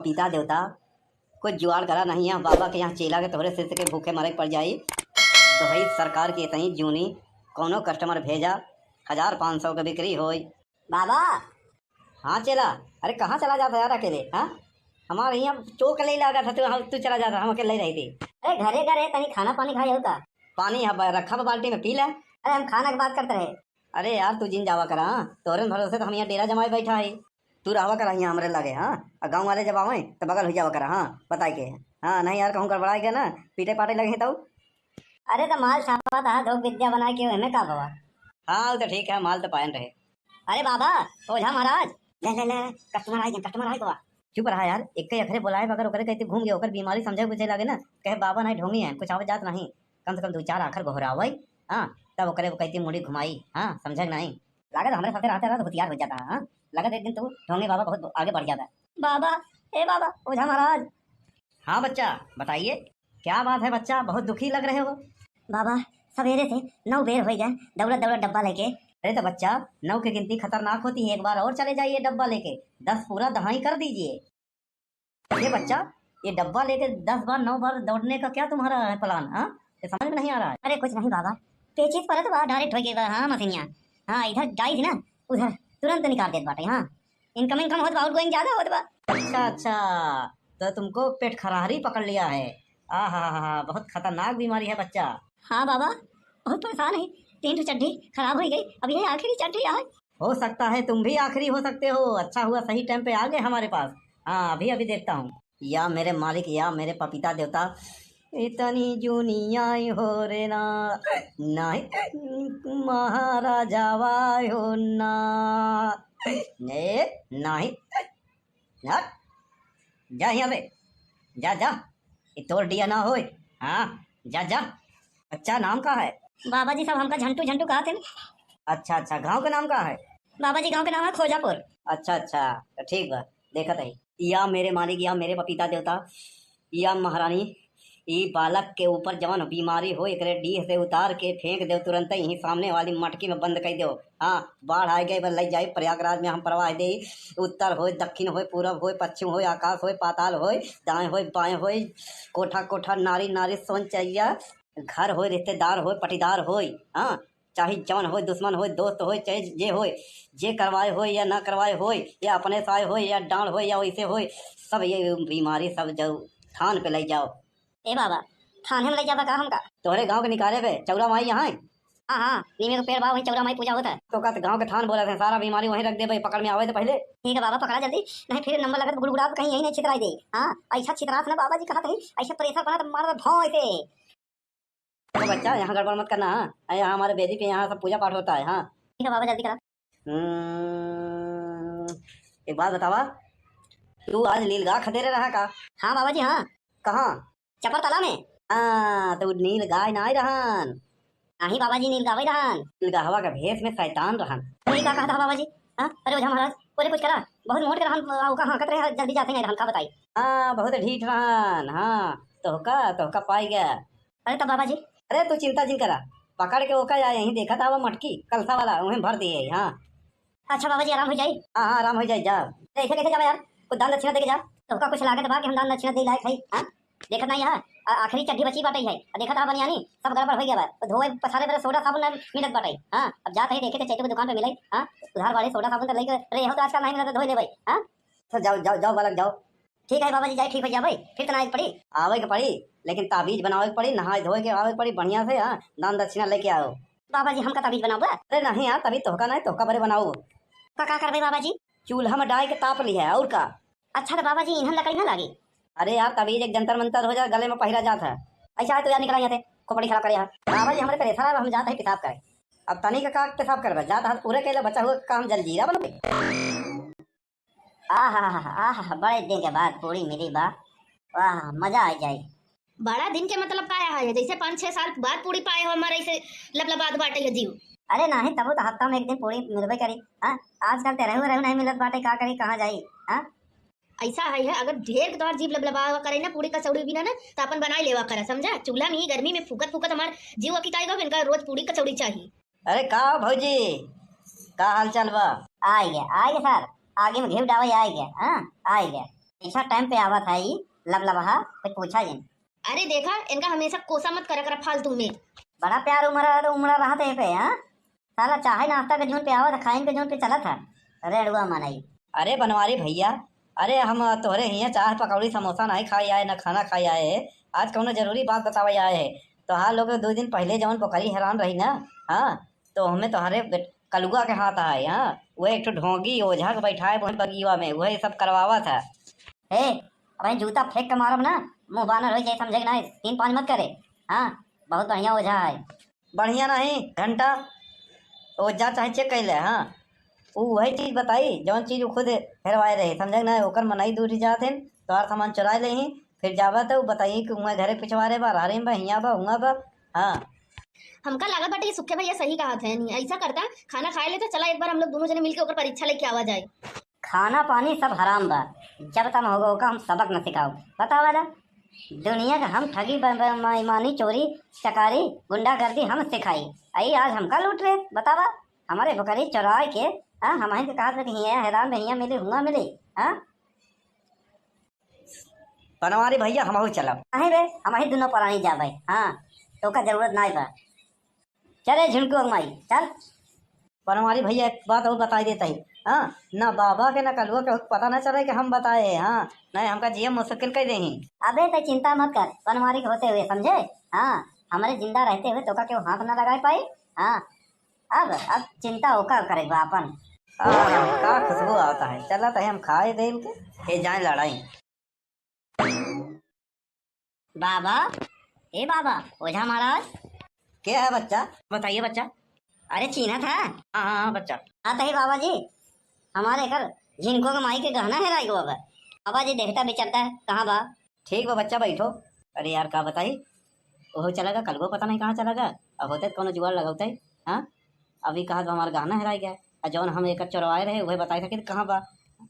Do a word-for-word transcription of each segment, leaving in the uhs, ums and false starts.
पपीता देवता, कुछ जुगाड़ करा, नहीं यहाँ बाबा के यहाँ चेला के तोहरे शिष्य के भूखे मरे के पड़ जाई। तो भाई सरकार की इतनी जूनी, कौनो customer भेजा, हजार पाँच सौ के बिक्री होई। बाबा। हाँ चेला, अरे कहाँ चला जाता यार अकेले, हाँ? हमारे यहाँ चोक ले लगा था तू, हम, तू चला जाता, हम अकेले रही थी। अरे घरे घरे तनी खाना पानी खाए हो का? पानी है ब-, रखा बा बाल्टी में, पी ले। अरे हम खाना की बात करते रहे। अरे यार तू जिन जावा करा, हाँ? तोहरे भरोसे तो हम यहाँ डेरा जमाए बैठा है। तू रहवा करा यहाँ हमरे लगे, हाँ? और गाँव वाले जब आवे तो बगल हो जावा करा, हाँ? बताए के। हाँ नहीं यार कहूँ गड़बड़ाए के ना, पीटे पाटे लगे तब। अरे तो माल छापा था, धोख विद्या बनाए के, हमें का भवा? हाँ वो तो ठीक है, माल तो पायन रहे। अरे बाबा, ओझा महाराज, ले, ले, ले, customer आए, customer आए बाबा। चुप रहा यार, एक ही अखरे बोलाए बगैर ओकरे कहते घूम गए, ओकर बीमारी समझे बुझे लागे ना, कहे बाबा नहीं ढोंगी है, कुछ आवत जात नहीं, कम से कम दो चार आखर गोहरावे, हाँ, तब ओकरे वो कहते मुड़ी घुमाई, हाँ, समझे कि नहीं? लागत हमरे साथे रहते रहते होशियार हो जाता है, हाँ, लागत एक दिन तू ढोंगी बाबा बहुत आगे बढ़ जाता है। बाबा, ए बाबा, ओझा महाराज। हाँ बच्चा, बताइए, क्या बात है बच्चा, बहुत दुखी लग रहे हो? बाबा, सवेरे से नौ बेर हो गया, दौड़त दौड़त डब्बा लेके। अरे तो बच्चा, नौ की गिनती खतरनाक होती है, एक बार और चले जाइए डब्बा लेके, दस पूरा दहाई कर दीजिए। ये बच्चा, ये डब्बा लेके दस बार, नौ बार दौड़ने का क्या तुम्हारा है प्लान, हाँ? ये समझ में नहीं आ रहा है। अरे कुछ नहीं बाबा, पेचिस परत बा, direct हो गए बा, हाँ मशीनिया, हाँ इधर जाई थी ना, उधर तुरंत निकाल देत बाटे, हाँ। Incoming कम होत बा, outgoing ज्यादा होत बा। अच्छा अच्छा, तो तुमको पेट खरारी पकड़ लिया है। आहा, बहुत खतरनाक बीमारी है बच्चा। हाँ बाबा, बहुत परेशान है, तीन ठो चड्ढी खराब हो गई, अब ये आखिरी चड्ढी है। हो सकता है तुम भी आखिरी हो सकते हो। अच्छा हुआ सही टाइम पे आ गए हमारे पास। हाँ, अभी अभी देखता हूँ। या मेरे मालिक, या मेरे पपीता देवता, इतनी जूनी आई हो रे ना, नहीं महाराजा वाई हो ना, ए, नहीं, हट, जा यहाँ से, जा, जा, ये तोर डिया ना होए। हाँ, जा, जा। अच्छा, नाम का है? बाबा जी, सब हमका झंटू, झंटू कहत हैं। अच्छा, अच्छा, गाँव का नाम का है? बाबा जी, गाँव का नाम है खोजापुर। अच्छा, अच्छा, तो ठीक बा, देखत है। या मेरे मालिक, या मेरे पपीता देवता, या महारानी, ई बालक के ऊपर जवन बीमारी हो, एकरे डीह से उतार के फेंक देव तुरंत ही, सामने वाली मटकी में बंद कर देव। हाँ, बाढ़ आए गए, बस लग जाए प्रयागराज में हम प्रवाह दे। उत्तर होए, दक्षिण होए, पूरब होए, पश्चिम होए, आकाश होए, पाताल होए, दाएं होए, बाएं होए, कोठा कोठा, नारी नारी, सोन चैया, घर होए, रिश्तेदार होए, पटीदार होए, हाँ, चाहे जवन होए, दुश्मन होए, दोस्त होए, चाहे जे होए, जे करवाए होए या ना करवाए होए, या अपने से आए होए या डांड होए या वैसे होए, सब ये बीमारी सब जाओ थान पे ले जाओ। ए बाबा, थाने में ले जाबा का हमका? तोहरे गांव के निकाले पे चौरा माई यहाँ है। हाँ, हाँ, नीमे के पेड़ बा, वहीं चौरा माई पूजा होता है। तो का गांव के थान बोलत है, सारा बीमारी वहीं रख देबे, पकड़ में आवे तो पहले। ठीक है बाबा, पकड़ा जल्दी, नहीं फिर नंबर लगत गुड़गुड़ा कहीं यही नहीं छितराई दे। हाँ, ऐसा छितरास ना बाबा जी कहत है, ऐसे प्रेशर बना तो मार दे भौं ऐसे। तो बच्चा, यहाँ गड़बड़ मत करना, हाँ? अरे, यहाँ हमारे बेदी पे यहाँ सब पूजा पाठ होता है, हाँ? ठीक है बाबा, जल्दी करा। हम्म, एक बात बतावा, तू आज नीलगाय खदेरे रहा का? हाँ बाबा जी, हाँ। कहाँ? चपर तला में। हाँ, तो नीलगाय ना रहन। नहीं बाबा जी, नीलगाय रहन। नीलगाहवा के भेष में शैतान रहन। वही का कहता है बाबा जी? हाँ? अरे ओझा महाराज, अरे कुछ करा, बहुत मोट के रहन, आ, ओका हाँकत रहे, जल्दी जाते हैं, रहन का बताई। हाँ, बहुत ढीठ रहन, हाँ, तोहका, तोहका पाई गया। अरे तब बाबा जी? अरे तू चिंता जिन करा, पकड़ के ओका या यहीं देखत आवा मटकी, कलसा वाला, उहें भर दिए, हाँ। अच्छा बाबा जी, आराम हो जाई? हाँ, हाँ, आराम हो जाई, जा। ऐसे कैसे जावा यार, कुछ दान दक्षिणा दे के जा। तोहका कुछ लागत बा कि हम दान दक्षिणा दे लायक है, हाँ? देखत नहीं है, आ-, आखिरी चड्ढी बची बाटे है, आ देखत आ बनियानी, सब गड़बड़ हो गया बा। तो धोए पसारे बरे सोडा साबुन ना मिलत बाटे, हाँ? अब जात है देखे तो चैतू की दुकान पे मिले, हाँ? उधार वाले सोडा साबुन तो लेके रहे हो तो आजकल नहीं मिलत, धोए लेबे, हाँ? तो जाओ, जाओ, जाओ बालक, जाओ। ठीक है बाबा जी, जाए ठीक हो जाए, फिर तो ना आवे के पड़ी। आवे के पड़ी, लेकिन ताबीज बनावे के पड़ी, नहाए धोए के आवे के पड़ी बढ़िया से, हाँ, दान दक्षिणा लेके आओ। बाबा जी, हमका ताबीज बनाओ बा? अरे नहीं यार, ताबीज तोहका नहीं, तोहका बरे बनाओ। का, का करबे बाबा जी? चूल्हा में डाल के ताप ली है, और का? अच्छा तो बाबा जी, इन्हन लकड़ी ना लागी? अरे यार, ताबीज एक जंतर मंतर हो जाए, गले में पहिरा जात है। ऐसा है तो यार, निकला यहाँ से, खोपड़ी खराब करे यार। बाबा जी, हमरे प्रेशर है, हम जात है पेशाब करे। अब तनी का, का पेशाब करबे, जात हाथ पूरे कैले, बचा हुआ काम जलजीरा बनबे। आहा, आहा, बड़े दिन के बाद पूरी मिली बा। वाह, मजा आ जाए। बड़ा दिन के मतलब का है? जैसे पाँच छह साल बाद पूरी पाए हो, हमारा ऐसे लबलबात बाटे है जीव। अरे नहीं, तबो तो हफ्ता में एक दिन पूरी मिलबे करी। हाँ, आजकल ते रहू रहू नहीं मिलत बाटे, का करी, कहाँ जाई? हाँ, ऐसा है, है, अगर ढेर के तोहार जीव लबलबावा करे ना पूरी कचौड़ी बिना ना, तो अपन बनाई लेवा करा, समझा? चूल्हा में ही गर्मी में फूकत फूकत हमार जीव अकिताई गो, इनका रोज पूरी कचौड़ी चाहिए। अरे का भौजी, का हाल चाल बा? आइ गया, आइ गया सर, आगे में घी डावे आइ गया, हाँ, आइ गया। ऐसा टाइम पे आवत है ई लबलबहा, कुछ पूछा जिन। अरे देखा, इनका हमेशा कोसा मत करा करा फालतू में। बड़ा प्यार उमड़ा, उमड़ा रहत है पे, हाँ? साला चाहे नाश्ता के जून पे आवत, खाइन के जून पे चलत है। रेड़ुआ मनई। अरे बनवारी भैया, अरे हम तोहरे हियाँ चाह पकौड़ी समोसा नाहीं खाई आए, न खाना खाई आए है। आज कौनो जरूरी बात बतावे आए है। तोहार लोग दो दिन पहले जौन बोकरी हैरान रही ना, हाँ, तो हमें तोहरे बेट-, कलुआ के हाथ आए, हाँ, वो एक ठो ढोंगी ओझा के बैठाए वहीं बगिया में, वही सब करवावा था। हे, अबे जूता फेंक के मारब ना, मुंह बानर हो जाए, समझे कि नहीं? तीन पाँच मत करे। हाँ, बहुत बढ़िया ओझा है। बढ़िया नहीं, घंटा, ओझा चाहे चेक कर ले, हाँ, वो वही चीज बताई, जौन चीज वो खुद हेरवाए रहे, समझे कि नहीं? ओकर मनई दूर ही जात हैं, तोहार सामान चुराए ले ही, फिर जावा तो बताई कि उहाँ घरे पिछवारे बा, रारी में बा, हियाँ बा, हुआँ बा, हाँ। हमका लागत बाटे कि सुखे भैया सही कहत हैं, ऐसा करता, खाना खाए लेता, चला एक बार हम लोग दोनों जने मिलके ओकर परीक्षा लेके आवा जाए। खाना पानी सब हराम बा, जब तम होगा ओका हम सबक न सिखाओ। बतावा ला, दुनिया का हम ठगी, ब-, ब-, बेईमानी, चोरी, चकारी, गुंडागर्दी हम सिखाई, आई आज हमका लूट रहे, बतावा। हमारे बकरी चुराए के, हाँ, हम ही के कहा कि हियाँ हैरान में हियाँ मिली, हुआँ मिली, हाँ। बनवारी भैया, हमहू चलब। नहीं बे, हम ही दोनों परानी जाबे। हाँ, तोका जरूरत नाई बा। चले झुनकू माई, चल। बनवारी भैया, एक बात और बताई देता ही। हाँ, ना बाबा के ना कलुआ के पता ना चले कि हम बताए हैं। हाँ, नहीं हमका जिया मुश्किल कर दे ही। अबे तो चिंता मत कर, बनवारी के होते हुए, समझे? हाँ, हमारे जिंदा रहते हुए तोका केहू हाथ ना लगाए पाई। हाँ, अब, अब चिंता ओका करे बा अपन। आह, का खुशबू आवता है। चला तहे हम खाए दे इनके, हे जाए लड़ाई। बाबा, ए बाबा, ओझा महाराज। के है बच्चा? बताइए बच्चा। अरे चीन्हा था? हाँ, हाँ, हाँ, बच्चा। हाँ, तही बाबा जी, हमारे घर झिनको के माई के गहना हेराई गो बा। बाबा जी देखता बिचरता है, कहाँ बा? ठीक बा बच्चा, बैठो। अरे यार, का बताई, ओहो चला गा, कलुओ पता नहीं कहाँ चला गा। अब होते त कौनो जुगाड़ लगौते, हाँ? अभी कहा तो हमारा गहना हेराई गया, और जौन हम एक चोरवाए रहे, वही बताए सके कहाँ बा।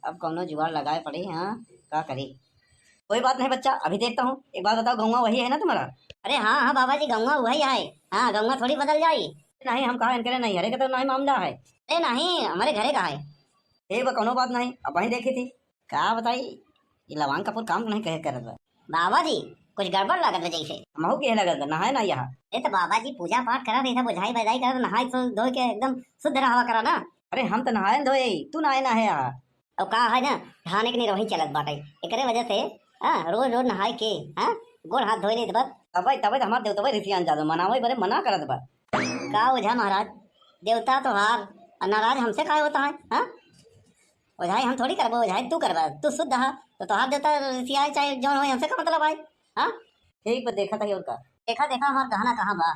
अब कौनो जुगाड़ लगाए पड़ी, हाँ, का करी? कोई बात नहीं बच्चा, अभी देखता हूँ। एक बात बताओ, गौवा वही है ना तुम्हारा? अरे हाँ, हाँ बाबा जी, गौवा वही है। हाँ, गौवा थोड़ी बदल जाई। नहीं, हम कहा इनके नहीं, हरे के तो नहीं मामला है। अरे नहीं, हमारे घरे का है। ठीक बा, कौनो बात नहीं, अब वहीं देखी थी। का बताई, ये लवांग कपूर काम नहीं कहे करत बा। बाबा जी, कुछ गड़बड़ लागत बा जैसे। हमहू के लगत बा, नहाए ना यहाँ। ए तो बाबा जी पूजा पाठ करत रही, सब ओझाई बजाई करत, नहाए सो धो के एकदम शुद्ध रहवा करा ना। अरे हम तो नहाए धोए, तू नहाए ना है यहाँ। और का है ना, धान एक निर्वही चलत बाटे, एकरे वजह से, हाँ, रोज रोज नहाए के, हाँ, गोड़ हाथ धोए लेत बस। तबे, तबे तो हमार देवतवे रिसियान जादो, मनावे बरे मना करत बा। का ओझा महाराज, देवता तोहार, और नाराज हमसे काहे होता है, हाँ? ओझाई हम थोड़ी करबो, ओझाई तू करबा, तू शुद्ध हा, तो तोहार देवता रिसियाए चाहे जौन होए, हमसे का मतलब आए, हाँ? ठीक बा, देखा था और का। देखा, देखा, हमार गहना कहाँ बा?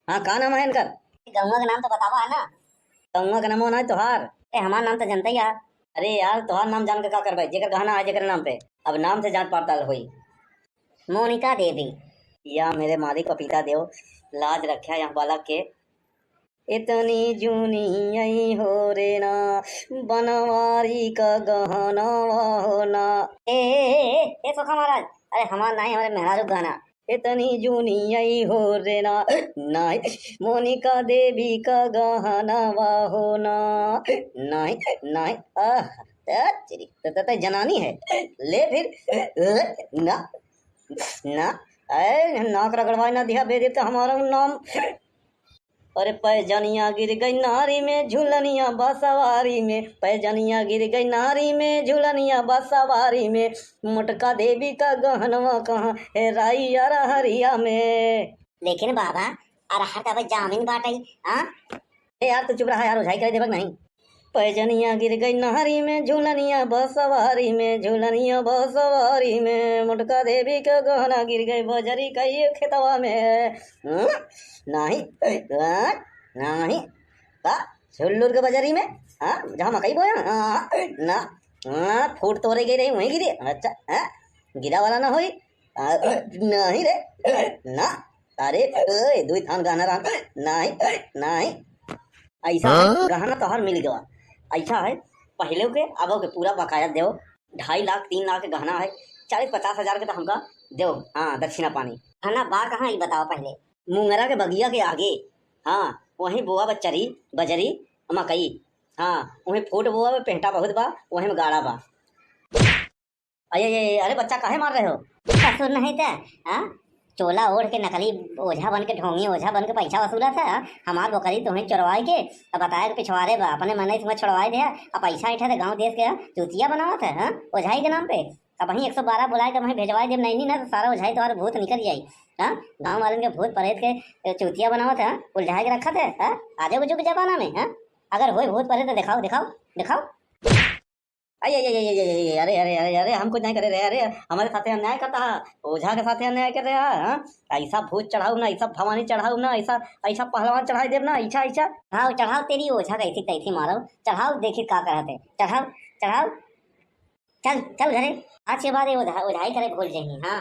हाँ, का नाम है इनकर? गौवा का नाम तो बतावा है ना? गौवा का नाम ना है तोहार? ए, हमार नाम तो जनता ही है। अरे यार, तोहार नाम जान के का करबे, जेकर गहना है जेकर नाम पे, अब नाम से जांच पड़ताल होई। मोनिका देवी। या मेरे मालिक पपीता देव, लाज रख्या यहाँ बालक के। इतनी जूनी आई हो रे ना, बनवारी का गहना हो ना। ए, ए, ए, ए, सोखा महाराज, अरे हमार नाई, हमारे मेहरारू गहना। इतनी जूनी आई हो रे ना, नाई, मोनिका देवी का गहना हो ना, नाई, नाई, आह, तेरी, त, त, त जनानी है, ले फिर, ना, ना, ए, नाक रगड़वाए ना दिया, भेजे तो हमारा नाम। अरे पैजनिया गिर गई नारी में, झुलनिया बसवारी में, पैजनिया गिर गई नारी में, झुलनिया बसवारी में, मोटका देवी का गहनवा कहाँ हेराई अरहरिया में। लेकिन बाबा, अरहर त अबे जामिन बाटई, हाँ? ए यार, तू चुप रहा यार, ओझाई करे देबक नहीं। पैजनिया गिर गई नहरी में, झुलनिया बसवारी में, झुलनिया बसवारी में, मोटका देवी के गहना गिर गई बजरी कई खेतवा में। हम्म, नाही, आ, नाही, का? झुल्लुर के बजरी में? हाँ, जहाँ मकई बोया? हाँ, ना, हाँ, फूट तोरे गई रही, वहीं गिरी। अच्छा, हाँ, गिरा वाला ना होई? आ, नहीं रे, ना। अरे, ओए, दुई थान गहना रहा। नहीं, नहीं। ऐसा है, हाँ? गहना तोहार मिल गवा। ऐसा है, पहले के, अब के पूरा बकाया देव। ढाई लाख, तीन लाख के गहना है, चालीस पचास हजार के तो हमका देव। हाँ, दक्षिणा पानी। गहना बा कहाँ, ई बतावा पहले। मुंगरा के बगिया के आगे। हाँ, वहीं बोआ बा चरी, बजरी, मकई। हाँ, वहीं फूट बोआ बा, पेंटा बहुत बा, वहीं में गाड़ा बा। अरे, ये, ये, अरे बच्चा, काहे मार रहे हो? ससुर नहीं त, हाँ? चोला ओढ़ के नकली ओझा बन के, ढोंगी ओझा बन के पैसा वसूलत है, हाँ? हमार बोकरी तुहैं चोरवाइ के, अब बताए के पिछवारे बा, अपने मनई से छोड़वाइ दे, अब पैसा ऐंठा त गाँव देस के, हाँ? चूतिया बनावत है, हाँ? ओझाई के नाम पे। अबहीं एक सौ बारह बुलाए के अबहीं भेजवाइ देब नैनी ना, त सारा ओझाई तोहार भूत निकल जाई, हाँ? गाँव वालन के भूत प्रेत के चूतिया बनावत है, हाँ? उलझाए के रखत है, हाँ? आजे बुजुर्ग जमाना में, हाँ? अगर होई भूत प्रेत त देखाओ, देखाओ, देखाओ। अरे, अरे, अरे, अरे, अरे, अरे, अरे, अरे, हम कुछ नहीं करे रहे। अरे, हमारे साथे अन्याय करता है, ओझा के साथे अन्याय कर रहा है, हाँ? ऐसा भूत चढ़ाऊ ना, ऐसा भवानी चढ़ाऊ ना, ऐसा, ऐसा पहलवान चढ़ाई देब ना, ऐसा, ऐसा। हाँ, चढ़ाओ तेरी ओझा कैसी तैसी मारो, चढ़ाओ देखी का करत है, चढ़ाओ, चढ़ाओ। चल, चल घरे, आज के बाद ये ओझा-, ओझाई करे भूल जाइए, हाँ।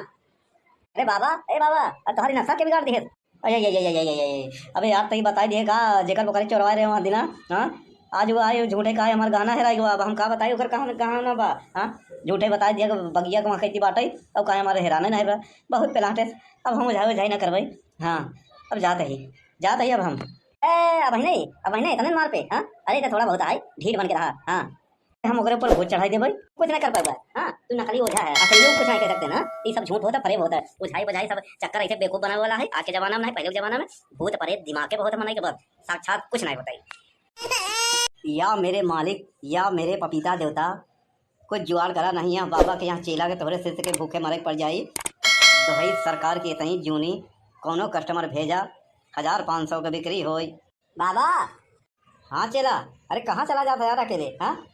अरे बाबा, ए बाबा, अब तोहरी नशा के बिगाड़ दिहे। अरे, ये, ये, ये, ये, ये, ये। अबे यार, तई बताई दिहे का, जेकर बोकरी चोरवाए रहे वहाँ दिना, हाँ? आज वो आए, झूठे का है, हमार गहना हेराई गवा। अब हम का बताई, ओकर कहाँ, कहाँ ना बा, हाँ? झूठे बताई दिहे कि बगिया के वहाँ कैती बाटे, अब काहे हमारे हेराने नहीं बा। बहुत पेलाटे, अब हम ओझाई, ओझाई ना करबै। हाँ, अब जात ही, जात ही अब हम। ए, अब नहीं, अब नहीं, इतने मार पे, हाँ? अरे, तो थोड़ा बहुत आई, ढीठ बन के रहा, हाँ। हम ओकरे ऊपर भूत चढ़ाई देबै, कुछ ना कर पाएगा। हाँ, तू नकली ओझा है, असली लोग कुछ नहीं कह सकते ना। ये सब झूठ होता, फरेब होता है, ओझाई बझाई सब चक्कर ऐसे बेवकूफ बनावे वाला है। आज के जमाना में नहीं, पहले के जमाना में भूत प्रेत दिमाग के बहुत मनई के बस, साक्षात कुछ नहीं होता है। या मेरे मालिक, या मेरे पपीता देवता, कुछ जुगाड़ करा, नहीं यहाँ बाबा के यहाँ चेला के तोहरे शिष्य के भूखे मरे के पड़ जाई। तो भाई सरकार की इतनी जूनी, कौनो customer भेजा, हजार पाँच सौ के बिक्री होई। बाबा। हाँ चेला, अरे कहाँ चला जाता यार अकेले, हाँ?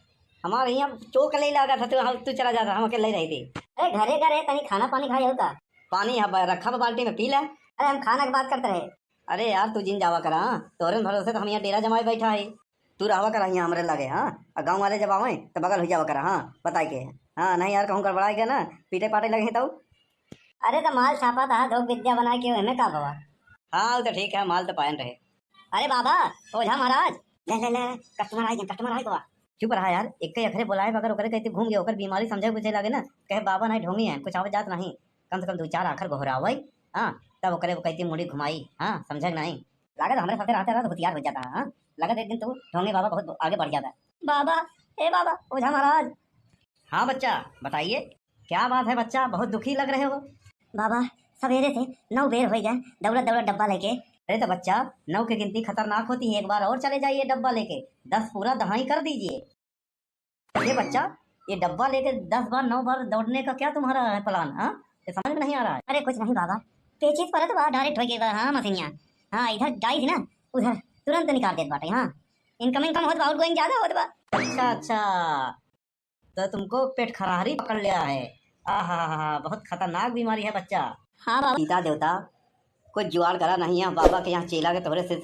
हमारे यहाँ चोक ले लगा था तू, हम, तू चला जाता, हम अकेले रही थी। अरे घरे का रे, तनी खाना पानी खाए हो का? पानी यहाँ ब-, रखा बा बाल्टी में, पी ले। अरे हम खाना की बात करते रहे। अरे यार तू जिन जावा करा, हाँ? तोहरे भरोसे तो हम यहाँ डेरा जमाए बैठा है। तू रहवा करा यहाँ हमरे लगे, हाँ? और गाँव वाले जब आवे तो बगल हो जावा करा, हाँ? बताए के। हाँ, नहीं यार कहूँ गड़बड़ाए गया ना, पीटे पाटे लगे तो। अरे तो माल छापा था, धोख विद्या बनाए के, हमें का भवा? हाँ, वो तो ठीक है, माल तो पायन रहे। अरे बाबा, ओझा महाराज, ले, ले, ले, customer आए गए, customer आए गवा। चुप रहा यार, एक ही अखरे बोलाए, अगर ओकरे कहते घूम गए, ओकर बीमारी समझे बुझे लागे ना, कहे बाबा नहीं ढोंगी है, कुछ आवत जात नहीं, कम से कम दो चार आखर गोहरावे, हाँ, तब ओकरे वो कहते मुड़ी घुमाई, हाँ, समझे नहीं। लागत हमरे साथे रहते रहते होशियार हो जाता, हाँ, लागत एक दिन तू ढोंगी बाबा बहुत आगे बढ़ जाता। बाबा, ए बाबा, ओझा महाराज। हाँ बच्चा, बताइए। क्या बात है बच्चा, बहुत दुखी लग रहे हो? बाबा, सवेरे से नौ बेर होइ गया, दौड़त दौड़त डब्बा लेके। अरे तो बच्चा, नौ की गिनती खतरनाक होती है, एक बार और चले जाइए डब्बा लेके, दस पूरा दहाई कर दीजिए। ये बच्चा, ये डब्बा लेके दस बार, नौ बार दौड़ने का क्या तुम्हारा है plan, हाँ? ये समझ में नहीं आ रहा है। अरे कुछ नहीं बाबा, पेचिश परत बा, direct होइ गई बा, हाँ, मशीनिया। हाँ, इधर जाई थी ना, उधर तुरंत निकाल देत बाटे, हाँ। Incoming कम होत बा, outgoing ज्यादा होत बा। अच्छा, अच्छा, तो तुमको पेट खरारी पकड़ लिया है। आहा, बहुत खतरनाक बीमारी है बच्चा। हाँ बाबा। सीता देवता, कुछ जुगाड़ करा, नहीं यहाँ बाबा के यहाँ चेला के तोहरे शिष्य